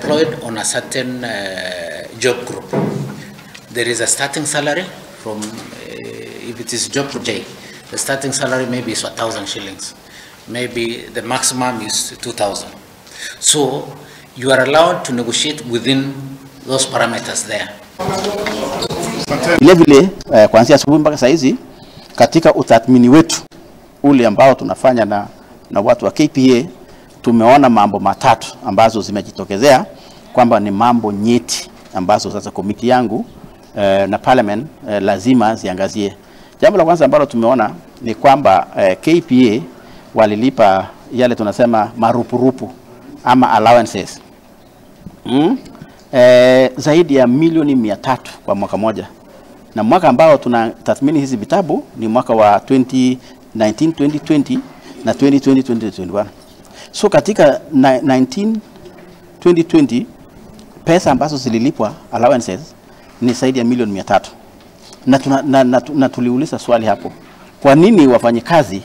Employed on a certain job group. There is a starting salary from, if it is job J, the starting salary maybe is 1,000 shillings. Maybe the maximum is 2,000. So you are allowed to negotiate within those parameters there. Vile vile kuanzia asubuhi mpaka saa hizi katika utathmini wetu ule ambao tunafanya na watu wa KPA, tumeona mambo matatu ambazo zimejitokezea kwamba ni mambo nyeti ambazo sasa komiti yangu na parliament lazima ziangazie. Jambo la kwanza ambalo tumeona ni kwamba KPA walilipa yale tunasema marupurupu ama allowances zaidi ya milioni 300 kwa mwaka moja. Na mwaka ambao tunatathmini hizi vitabu ni mwaka wa 2019 2020 na 2020 2021. So katika 19 2020 pesa ambazo zililipwa allowances ni zaidi ya milioni 300. Na tuliuliza swali hapo, kwa nini wafanyikazi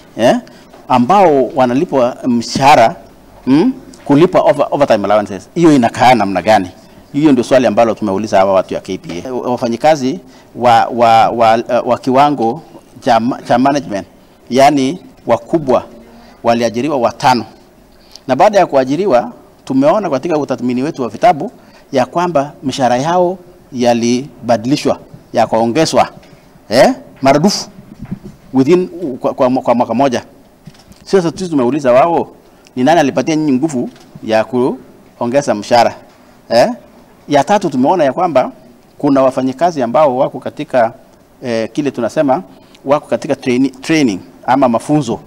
ambao wanalipwa mshahara kulipwa overtime allowances, hiyo inakaa namna gani? Hiyo ndio swali ambalo tumeuliza hawa watu ya KPA. Wafanyikazi wa kiwango cha management, yani wakubwa, waliajiriwa 5. Na baada ya kuajiriwa tumeona katika utathmini wetu wa vitabu ya kwamba mishahara yao yalibadilishwa, yakaongezwa maradufu within kwa mwaka moja. Sasa sisi tumeuliza wao, ni nani alipatia nyinyi nguvu ya kuongeza mshahara? Ya tatu tumeona ya kwamba kuna wafanyikazi ambao wako katika kile tunasema wako katika training ama mafunzo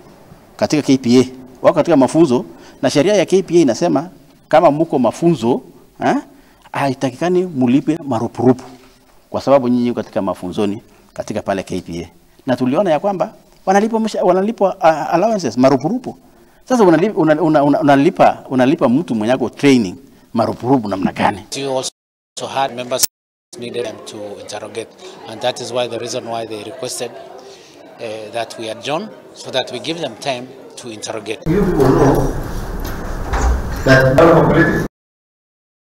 katika KPA. Wako katika mafunzo, na sheria ya KPA inasema kama mko mafunzo haitakikani mulipe marupurupu kwa sababu nyinyi katika mafunzoni katika pale KPA. Na tuliona ya kwamba wanalipwa allowances marupurupu. Sasa unalipa mtu mwenye ako training marupurupu namna gani? You also had members needed them to interrogate, and that is why the reason why they requested that we adjourn so that we give them time to interrogate. You people know that